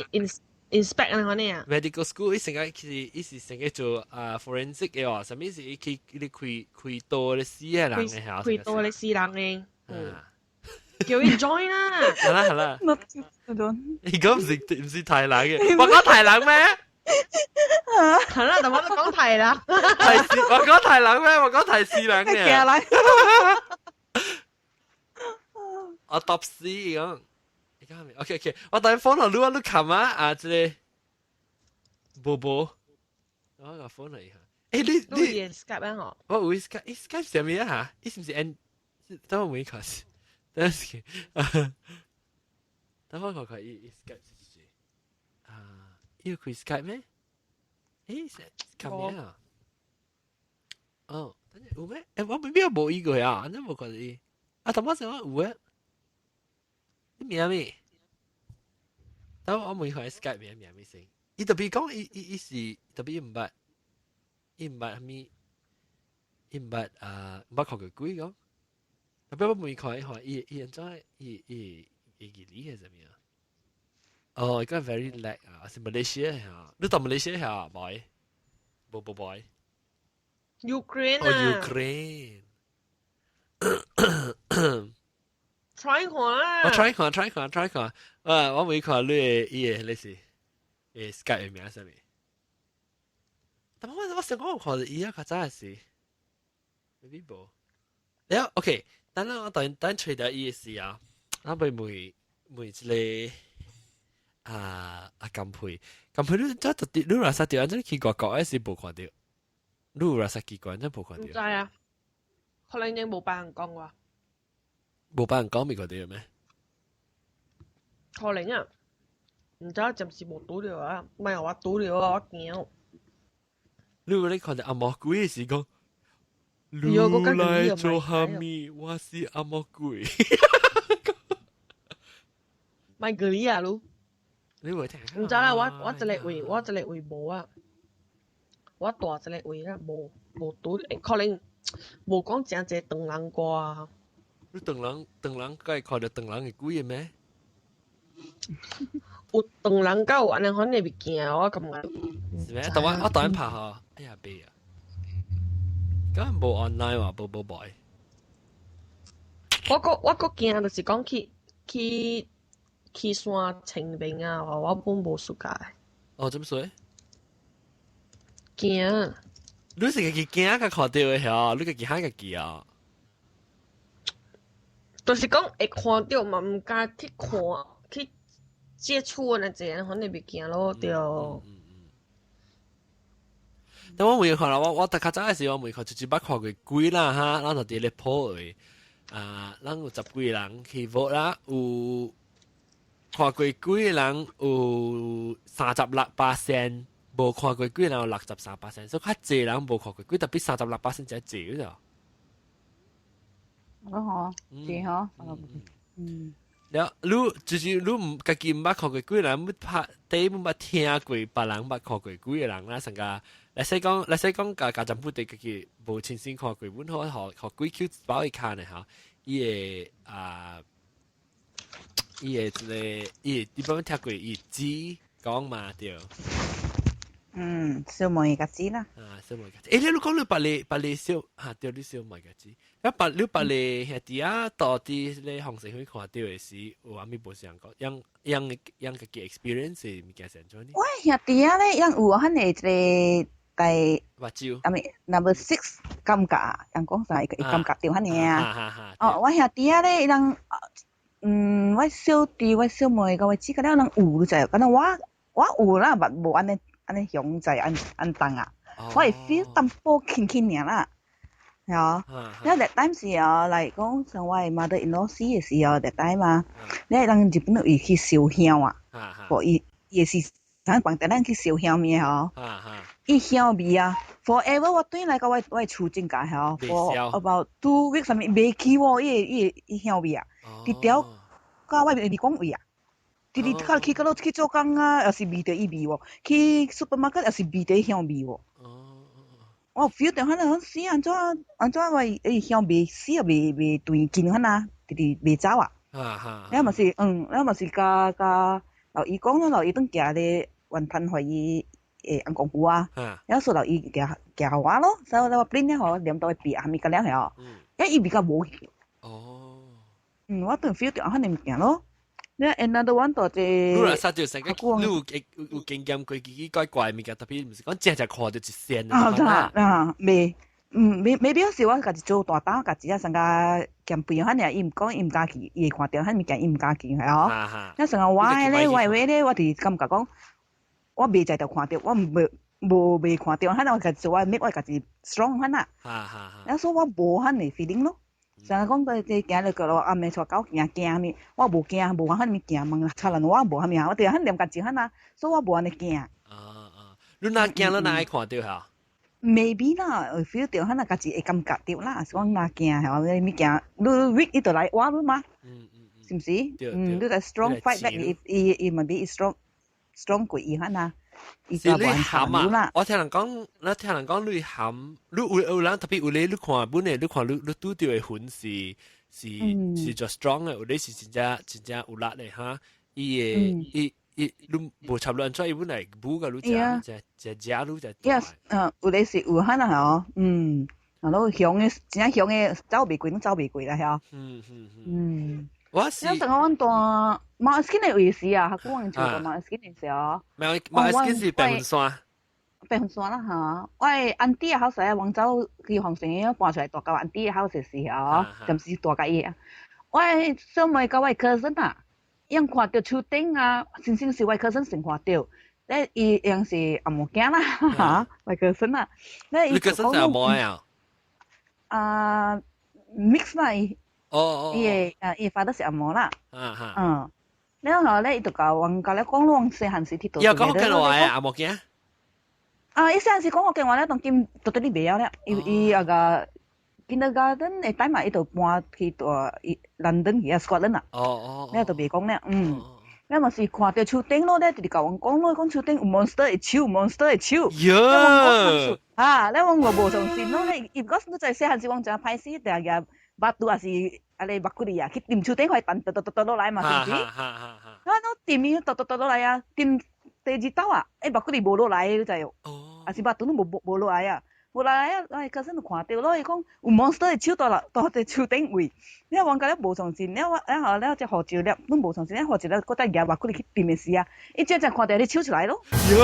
[SPEAKER 2] inspect 啊嗰啲啊
[SPEAKER 1] ？Medical school 伊成個是伊是成個做啊 forensic 的哦，啥物是伊去伊開開刀咧死的人的嚇，
[SPEAKER 2] 開刀咧死人的，嗯，叫伊 join 啦。
[SPEAKER 1] 好啦好啦，伊講毋是刣人嘅，我講刣人咩？
[SPEAKER 2] 係啦，但我都講刣啦。
[SPEAKER 1] 刣死我講刣人咩？我講刣死人嘅。我答死伊講。你講咩？OK OK，我等 phone 你啊，你看啊，啊，這個波波，我個 phone 嚟下。誒，你
[SPEAKER 2] 你 Skype 啊？
[SPEAKER 1] 我有 Skype， Skype 啥物啊？嚇？伊是毋是 N？等我問伊看，等下，等我看看伊 Skype 是啥？啊，伊有開 Skype 咩？誒，看咩啊？哦，等下有咩？誒，我邊邊無伊個啊？你無看著伊？啊，淡薄仔我有啊。你名咩？等我問佢 Skype 名名咩先？伊特別講伊伊伊是特別毋捌，伊毋捌啥物，伊毋捌啊，毋捌看過鬼講。特別我問佢，看伊伊按怎伊伊伊記憶係啥物啊？哦，伊個 very lag 啊，是馬來西亞嚇，你到馬來西亞嚇，boy，無無 boy。
[SPEAKER 2] Ukraine
[SPEAKER 1] 哦，Ukraine。
[SPEAKER 2] try 看啦。
[SPEAKER 1] 我 try 看，try 看，try 看。啊，我未看你的伊個你是誒 Skype 的名啥物？但我我想講我看著伊啊，較早的是，maybe 無。了 OK，等下我等等揣著伊的時啊，我欲問問一個啊啊金佩，金佩你這特別你若實著按怎去外國的是無看著，你有若實奇怪，真無看著。
[SPEAKER 2] 毋知啊，可能已無別人講話。
[SPEAKER 1] 無別人講未看著咩？
[SPEAKER 2] 可能啊，毋知暫時無拄著啊，莫予我拄著啊，我驚。
[SPEAKER 1] 你有咧看著紅毛鬼的時講，你來做蝦米？我是紅毛鬼。
[SPEAKER 2] 莫過你啊，你。
[SPEAKER 1] 你會聽？
[SPEAKER 2] 毋知啦，我我這个位，我這个位無啊，我蹛這个位啊，無無拄，可能無講誠濟唐人歌。
[SPEAKER 1] 你唐人唐人該看著唐人的鬼的咩？
[SPEAKER 2] 有唐人佮有按呢款的物件，我感覺。
[SPEAKER 1] 是咩？但我我當然拍吼，哎呀，袂啊！敢無 online 話，無無 boy。
[SPEAKER 2] 我閣我閣驚，就是講去去去山清明啊，我本無 suka。
[SPEAKER 1] 哦，怎麼說？
[SPEAKER 2] 驚。
[SPEAKER 1] 你是家己驚佮看著的遐，你家己嚇家己啊？
[SPEAKER 2] 就是講會看著嘛，毋敢去看去接觸按呢濟款的物件咯，對。
[SPEAKER 1] 但我問看啦，我我較早的時我問看就是捌看過鬼啦哈，咱就佇咧鋪位啊，咱有十幾人去 vote 啦，有看過鬼的人有36%，無看過鬼人有63%，所以較濟人無看過鬼，特別36% 真濟咋。
[SPEAKER 3] 哦，是嗬，嗯。
[SPEAKER 1] 了，你就是你毋家己毋捌看過鬼人，毋拍第一毋捌聽過別人捌看過鬼嘅人啦，成個來使講，來使講，共共政府對家己無親身看過，阮好予予鬼 Q 包伊看的吼，伊會啊，伊會這個，伊會你捌聽過伊知講嘛對？
[SPEAKER 3] 嗯，小妹較知啦。
[SPEAKER 1] 啊，小妹較知。欸，你講你別個別個小，哈對，你小妹較知。啊，別你別個兄弟啊，到底咧紅社會看到的是有啥物無相共？樣樣樣家己 experience 物件是按怎呢？
[SPEAKER 3] 我兄弟啊咧，樣有彼個一個大，
[SPEAKER 1] 目睭，
[SPEAKER 3] 啥物 number six 感覺，人講啥會感覺著彼爾啊。哦，我兄弟啊咧，人，嗯，我小弟、我小妹佮我姊個了人有就，敢若我我有啦，but 無按呢按呢雄在按按重啊，我會 feel 淡薄輕輕爾啦。係啊，了 that time 是啊，來講像我 mother in law 死的時候，that time 啊，咧人日本會去燒香啊，無伊伊是咱幫咱去燒香物吼，伊香味啊，forever 我轉來到我我厝種家吼，for about 2 weeks 啥物袂去喎，伊伊伊香味啊，直條到我袂講位啊。直直較去到去做工啊，也是聞著伊味喎；去 supermarket 也是聞著伊香味喎。我 feel 到彼個死按怎按怎我伊香未死啊，未未斷勁彼啊，直直袂走啊。了嘛是嗯，了嘛是共共老姨講咯，老姨轉行咧雲吞予伊誒翁公父啊。了說老姨寄寄予我咯，所以我 print 了予黏到壁下面個了吼。欸，伊味較無去。嗯，我頓 feel 到彼個物件咯。你 another one 就這，
[SPEAKER 1] 你若殺著成個，你有有經驗過奇奇怪怪物件，特別毋是講正正看著一線
[SPEAKER 3] 啊啊，未，嗯，未未表示我家己做大膽，家己啊，成個減肥彼爾，伊毋講伊毋敢去，伊會看著彼物件，伊毋敢去，係吼。那成個我咧，我話咧，我就是感覺講，我袂在度看著，我無無袂看著，彼我家己做我 make 我家己 strong 彼啊。那所以我無彼個 feeling 咯。成日講佢這行落個暗暝帶狗驚驚物，我無驚，無彼物件問插人我無啥物啊，我就很念家己彼啊，所以我無按呢驚。
[SPEAKER 1] 啊啊，你若驚，你哪會看著哈
[SPEAKER 3] ？Maybe 啦，會 feel 到彼啊，家己會感覺著啦，是講若驚係嘛？物件你 weak 伊就來挖你嘛？是毋是？嗯，你來 strong fight back，伊伊伊 maybe strong strong 過伊彼啊。
[SPEAKER 1] 是你含啊！我聽人講，我聽人講你含，你有有人特別有咧，你看本來你看你你拄著的魂是是是做 strong 的，有咧是真正真正有力的哈。伊會伊伊你無插亂出，伊本來補個你食食食食你食。
[SPEAKER 3] Yes，嗯，有咧是有可能吼，嗯，啊，都雄的真正雄的走袂過，攏走袂過啦，曉。
[SPEAKER 1] 我是。
[SPEAKER 3] 你等我阮蹛馬斯金的位時啊，我阮住蹛馬斯金的時候。
[SPEAKER 1] 馬斯金是白雲山。
[SPEAKER 3] 白雲山啦嚇，我的 auntie 的 house 啊，黃走去黃城搬出來蹛到 auntie 的 house 時候，暫時蹛共伊啊。我的小妹佮我的 cousin 啊，𪜶看著樹頂啊，先先是我 cousin 先看著，咧伊樣是紅毛囝啦，嚇，我 cousin 啊，
[SPEAKER 1] 咧伊就講。你 cousin 是紅毛啊？
[SPEAKER 3] 啊，mix 啦伊。
[SPEAKER 1] 哦哦。
[SPEAKER 3] 伊的啊，伊 father 是紅毛啦。嗯。了後咧，伊就共阮共咧講，阮細漢時佇倒。
[SPEAKER 1] 伊講福建話的紅毛囝？
[SPEAKER 3] 啊！伊細漢時講福建話咧，當今到底你袂曉了。伊伊那個 kindergarten 會帶嘛，伊就搬去蹛伊倫敦去啊，Scotland 啦。了就袂講了，嗯。了嘛是看著樹頂咯，咧直直共阮講咯，講樹頂有 monster 的手，monster 的手。
[SPEAKER 1] 喲。
[SPEAKER 3] 啊！了阮我無相信咯，咧伊講你知細漢時阮誠歹勢，定定巴肚也是按呢目骨哩啊，去掂樹頂塊彈，跌跌跌落來嘛，是毋是？啊，攏掂伊跌跌跌落來啊，掂第二道啊，欸目骨哩無落來，你知無？哦。也是巴肚攏無無無落來啊，無落來啊，我 cousin 就看著咯，伊講有 monster 的手蹛啦，蹛佇樹頂位，了阮共了無相信，了我了後了才予一粒，攏無相信，了予一粒，閣再舉目骨哩去掂的時啊，伊真正看著你手出來咯。
[SPEAKER 1] 喲。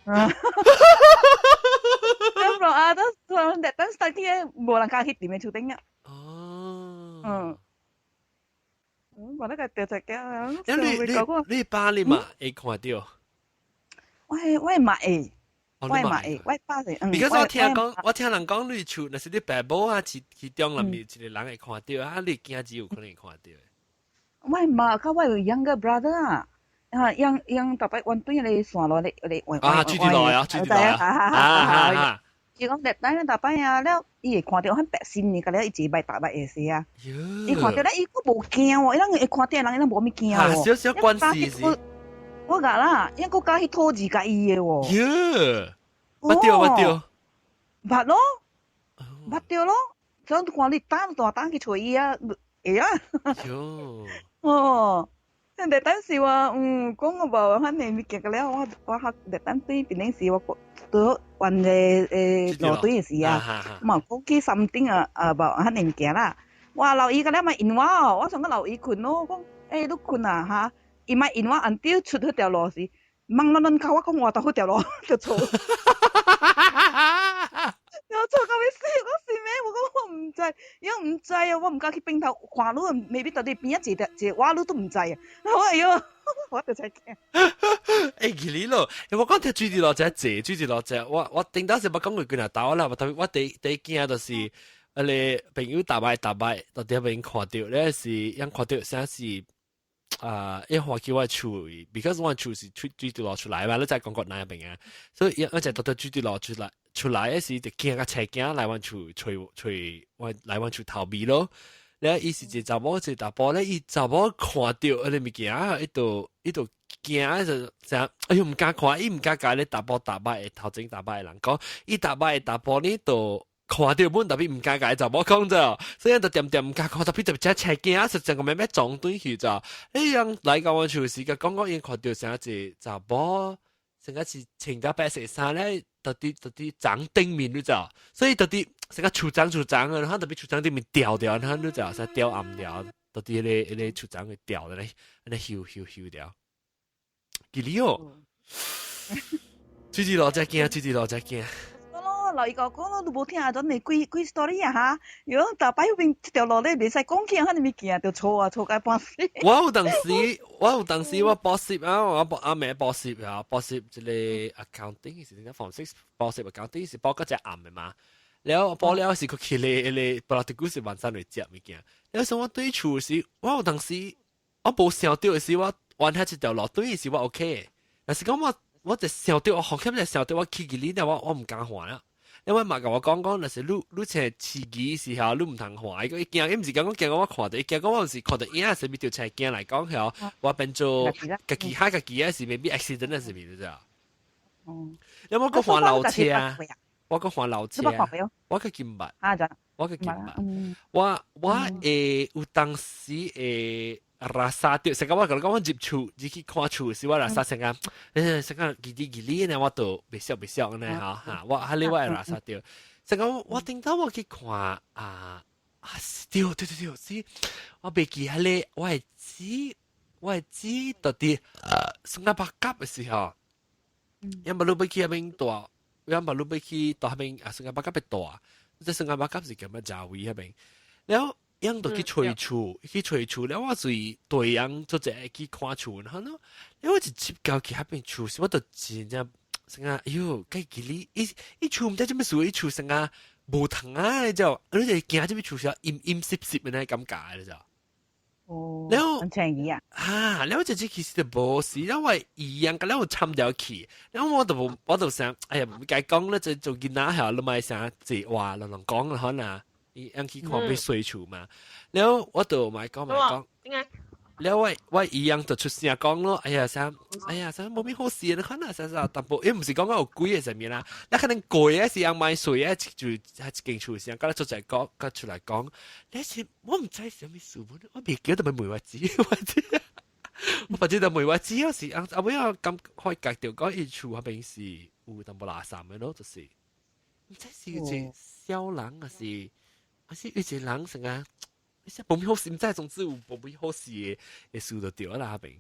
[SPEAKER 3] 啊！了啊，都等等去無人敢去掂的樹頂啊。
[SPEAKER 1] 哦。
[SPEAKER 3] 嗯。我那個掉隻腳啊！
[SPEAKER 1] 你你你爸你嘛會看著？
[SPEAKER 3] 我我嘛會，我嘛會，我爸是嗯。
[SPEAKER 1] 而家我聽講，我聽人講，你厝若是你爸母啊，其其中內面一個人會看著啊，你囝子有可能會看著。
[SPEAKER 3] 我媽佮我有 younger brother 啊，嚇，樣樣逐擺彎對個線路咧，咧彎
[SPEAKER 1] 啊，水佇落啊，水佇落啊，啊啊！
[SPEAKER 3] 伊講逐擺逐擺啊，了伊會看著很白身嘅，了伊一擺逐擺會死啊。伊看著咧，伊閣無驚喎，伊人會看著人，伊人無物驚喎。
[SPEAKER 1] 少少關係是。
[SPEAKER 3] 我講啦，伊閣敢去討字共伊的喎。
[SPEAKER 1] 喲，捌著捌著。
[SPEAKER 3] 捌咯，捌著咯，想看你膽大膽去揣伊啊，會啊。
[SPEAKER 1] 喲。
[SPEAKER 3] 哦。第當時我講我無反正物件個了，我我較第當對檳城時我倒還個路隊的時啊，嘛講去山頂啊啊無反正物件啦。我留伊個了嘛應我，我想講留伊睏咯，講欸你睏啊哈，伊嘛應我按照出彼條路時，問咱咱靠我講我到彼條路就錯。我錯到欲死，我是咩？我講我毋知，因為毋知啊，我毋敢去邊頭看你，maybe 到底邊仔一條一個我你都毋知啊。我哎喲，我就才驚。
[SPEAKER 1] 欸，其實咯，我講聽水佇落只濟，水佇落只，我頂當時捌講過幾若兜啦，特別我第第一驚就是，啊個朋友逐擺逐擺到底邊看著，咧是樣看著啥是啊，一看去我厝，because 我厝是水水佇落出來嘛，你在講國內邊啊，所以我就獨獨水佇落出來。出來的時就驚個車驚來阮厝揣揣我來阮厝逃避咯。咧伊是一個查某一個查埔咧，伊查某看著彼個物件，伊就伊就驚就就哎喲毋敢看，伊毋敢共咧查埔逐擺的頭前逐擺的人講，伊逐擺的查埔呢就看著本，特別毋敢共查某講啫，所以就恬恬毋敢看，特別特別只車驚，實整個咩咩撞對去咋？伊人來到阮厝時，佮講講伊看著啥一個查某，成個是穿著白色衫咧。到底到底長頂面你知道，所以到底成個樹欉樹欉啊，特別樹欉頂面掉掉，你知道，成掉暗掉，到底彼個彼個樹欉會掉的咧，按呢咻咻咻掉。記哩哦，水佇落才驚，水佇落才驚。
[SPEAKER 3] 咯，老伊講講咯，你無聽阿陣的鬼鬼 story 啊哈？如果逐擺彼邊這條路咧袂使講起，反正物件就錯啊，錯甲半死。
[SPEAKER 1] 我有當時，我有當時我補習啊，我補阿妹補習啊，補習這個 accounting 是點 form six 補習 accounting 是補個只暗的嘛。了補了是佢去咧，咧布拉迪古是晚上來食物件。了時我對厝時，我有當時我無想著的時，我彎下這條路對時我 OK。但是講我我就想著，我好像就想著我去幾年，我毋敢看啦。因為嘛共我講講，若是你你穿飼魚時候，你毋通看，伊驚，伊毋是講講驚我看著，伊驚講我是看著影，是咪著青驚來講曉，我變做家己嚇家己啊，是 maybe accident 是咪你知啊？
[SPEAKER 3] 哦，
[SPEAKER 1] 有冇個看樓車？我個看樓車，我個金捌，我個金捌，我我會有當時會 rasa 著，成個我共你講，我入厝入去看厝時，我 rasa 成個，成個叽哩叽哩呢，我都袂曉袂曉呢，嚇嚇，我哈哩我會 rasa 著，成個我頂到我去看啊啊，對對對對，是，我袂記哈哩，我會知我會知到底 Sungai Bakap 的時候，因為你欲去彼邊住，因為你欲去到彼邊啊，Sungai Bakap 欲住，這 Sungai Bakap 是叫咩 Jawi 彼邊，然後。樣就去揣厝，去揣厝，了我隨隊人做者去看厝，然後呢，了我就接到去彼邊厝，是我就真正成啊，哎喲，該記哩，伊伊厝毋知做咩事，伊厝成啊無通啊，就你就驚這邊厝是陰陰濕濕的那感覺，你知道？
[SPEAKER 3] 哦，
[SPEAKER 1] 了
[SPEAKER 3] 很輕易啊！
[SPEAKER 1] 啊，了就這其實就無事，了我一樣，了我參掉去，了我就無，我就想，哎呀，毋該講咧，就做囡仔下，你咪想這話，人人講啦，可能。伊樣去看欲洗厝嘛，了我就咪講咪講，
[SPEAKER 2] 點解？
[SPEAKER 1] 了我我一樣就出聲講咯，哎呀啥，哎呀啥無咩好事，你看啊啥啥淡薄，伊毋是講講有鬼的啥物啦，你可能過啊是樣買水啊，就喺一間厝先，佮做者講，佮出來講，你是我毋知啥物事，我未記得咪問我知，我知，我反正就問我知，我是後尾我感覺覺著講伊厝彼邊是有淡薄垃圾的咯，就是毋知是一個小人還是。還是有一個人成啊，你無咩好事，毋知總之有無咩好事的的事就對啦，彼邊。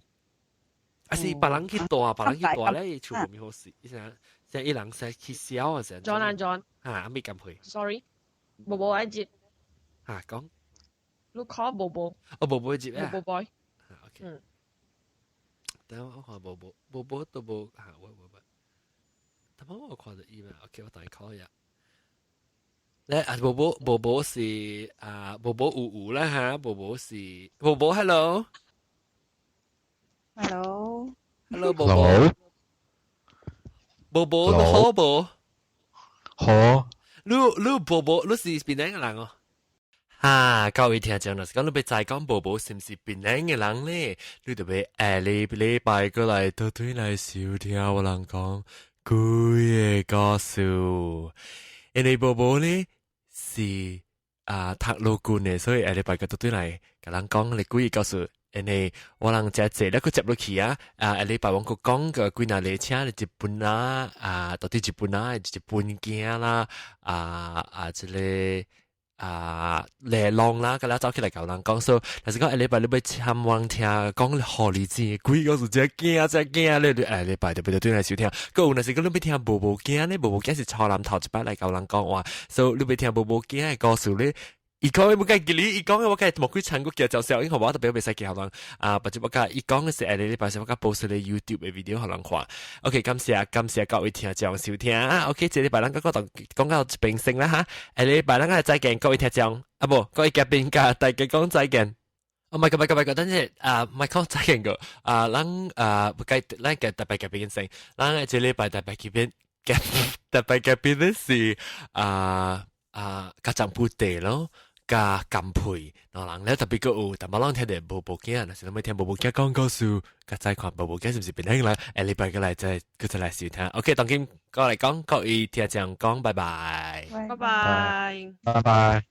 [SPEAKER 1] 還是別人去住，別人去住咧，厝無咩好事，伊啥像伊人使去燒啊，成。
[SPEAKER 2] John 啊 John。
[SPEAKER 1] 啊，未敢去。
[SPEAKER 2] Sorry，無無愛接。
[SPEAKER 1] 啊，講。
[SPEAKER 2] 你 call 無無。
[SPEAKER 1] 哦，無無接啊。
[SPEAKER 2] 無無 boy。
[SPEAKER 1] 啊，OK。嗯。等我看無無無無都無嚇，我我我。但我看著伊嘛，OK，我等伊 call 一下。咧啊，無無無無是啊，無無有有啦嚇，無無是無無，hello。
[SPEAKER 3] Hello。
[SPEAKER 1] Hello，寶寶。寶寶，你好無？
[SPEAKER 4] 好。
[SPEAKER 1] 你你寶寶，你是檳城的人哦？哈，各位聽眾，若是講你欲知講寶寶是毋是檳城的人咧，你就欲下禮禮拜過來倒轉來收聽我人講鬼的故事。因為寶寶咧是啊讀陸軍的，所以下禮拜閣倒轉來共人講咧鬼故事。因為我人誠濟，咧閣接落去啊！啊，下禮拜我閣講個幾若列車日本啊，啊，到底日本啊，日本囝啦，啊啊，這個啊，內浪啦，佮咱走起來共人講說，若是講下禮拜你欲參我聽講狐狸精鬼故事，真驚真驚咧！下禮拜就欲轉來收聽。閣有若是講你欲聽無無驚咧，無無驚是初南頭一擺來共人講話，所以你欲聽無無驚的故事咧。伊講我計記你，伊講我計莫幾層個叫就小，因為我特別袂使記予人啊，或者我甲伊講的是下禮拜是我甲 post 咧 YouTube 的 video 予人看。OK，感謝感謝各位聽眾收聽啊。OK，這禮拜咱閣講講到這邊先啦哈。下禮拜咱閣再見各位聽眾，啊無各位嘉賓共大家講再見。哦，唔係，唔係，唔係，等陣啊，唔係講再見個啊，咱啊，不計咱嘅特別嘉賓先，咱這禮拜特別嘉賓，特別嘉賓的是啊啊，家長布袋咯。佮甘佩，兩人咧特別閣有，但無人聽著無無驚，若是欲聽無無驚講故事，佮再看無無驚是毋是檳城人？下禮拜閣來再閣再來收聽。OK，當今過來講，各位聽眾講，拜拜，
[SPEAKER 2] 拜拜，
[SPEAKER 4] 拜拜。